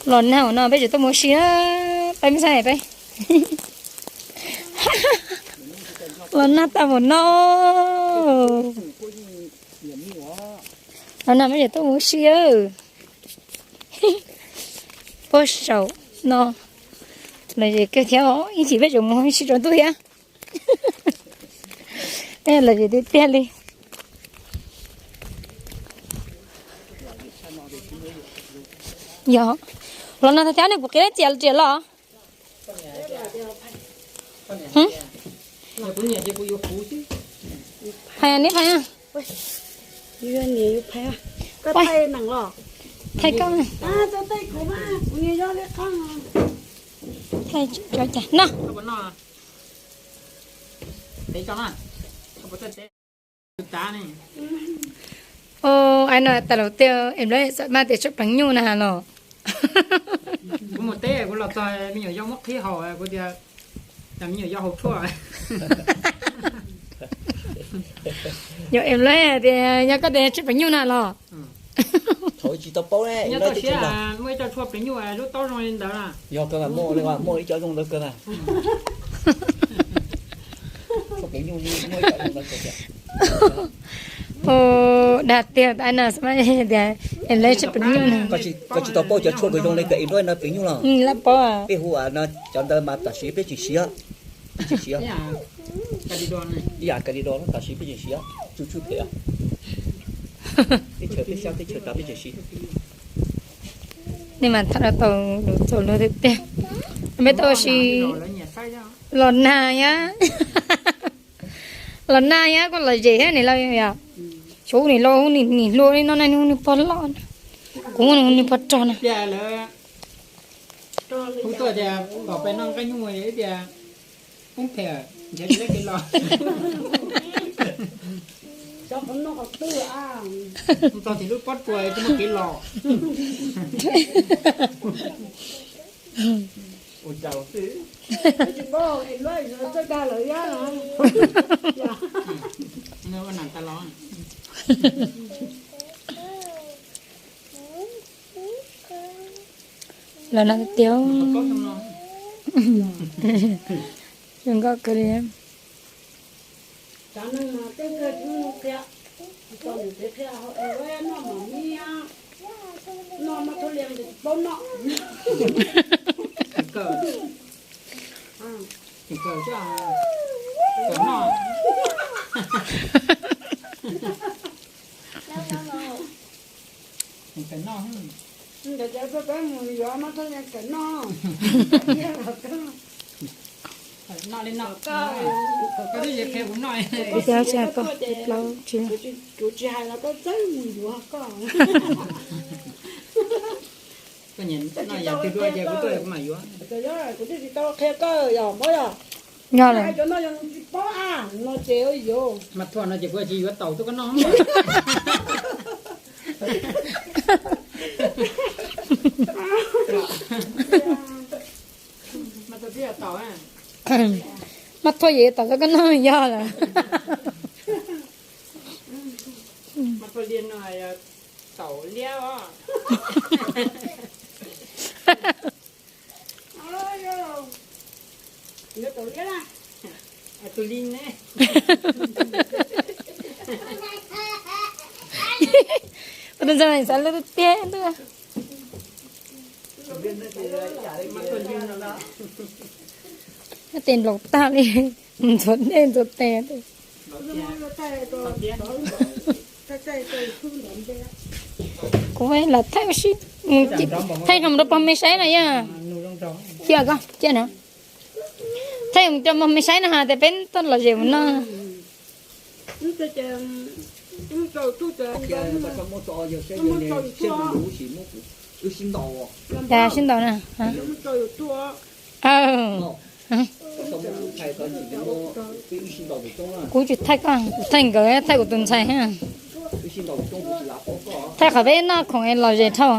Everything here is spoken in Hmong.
Los nag ua no peb tseem tuaj mus ua si na, peb me xab peb. Los nag tag ua no. Los nag peb tseem tuaj mus ua si. Puag saum no los ze kawg thiab, ib chim peb tseem mus ua si tsaus ntuj thiab. Los ze tiag tiag li. Yog, los nag tag thiab nej puas qiv dab tsi los riam los? Phais, neb phais, phais koj, phais cov cas no. Ai no tas lawm tiag, es lawv xam maj tias tshuaj pleev nyuj na los. Kuv mus teb kuv los txog me nyuam yau muab qhib haus, kuv tias, cas me nyuam yau haus tshuaj. Yog es lawv tias yog koj tias tshuaj pleev nyuj na los. Thaum tsis tau paub ne, nyob toj siab muaj ib co tshuaj pleev nyuj lub taub zoo li ntawd na. Yog kawg mas, muaj li muaj ib co zoo ntawd kawg mas. Tshuaj pleev nyuj muaj ib co zoo ntawd kawg. Dag tiag, ai no tias es lawv tshuaj pleev nyuj na. Koj tsis tau paub cov tshuaj kawg zoo li kawg es lawv no pleev nyuj los. Peb hu no cov ntawd mas tam sim peb tseem siav, peb tseem siav. Ib yam ka li do tam sim peb tseem siav, tsuj tsuj phem. Teb chaws peb xyab teb chaws tas peb tseem siav. Nej mas tham tau lus txaus luag tiag tiag. Peb tau ua si los nag yab, los nag yab koj los zem thiab niam laus yom. Xyov niam laus hu niam hluas li no na, hu niag pog loj, kuv hu niag pog rog na. Hu tuaj tias kom peb noj nqaij nyuj ib tias poob phem, nrhiav tsis tau kev los. Txog tim lub pob tsuas tsis muaj kev los. Lawv no tiag, zoo nkauj kawg li. Ntawd ces peb mus yuav Mab Thoj Yeeb kawm noj. Kuv twb tsis hais los koj, kuv tsis hais los koj txawj mus yuav koj. Kuv twb tsis tau qhia koj yog Mob yog. Yog hais cov no yog tsis paub a, no ces yuav. Mas thuam no ces kuv tsis yuav taum tuaj koj noj. Mas thuam ces taum tuaj koj noj yog lawm. Mas thuam liag no yog taum liab os. Tus li ne. Tus ntxhais xav lwj tiag tiag. Tes nplaum tag li, ntxuav dej ntxuav tes. Kuv lam thaij ua si, thaij rau pog me saib no yog. Cia koj cia no. Thaij rau pog me saib no ha, tias peb tuaj lom zem mus noj. Cas sib ntaus na. Kuv tsis thaij koj, kuv thaij nkawd, thaij kuv tus ntxhais. Thaij qhov peb noj khoom lom zem dhau.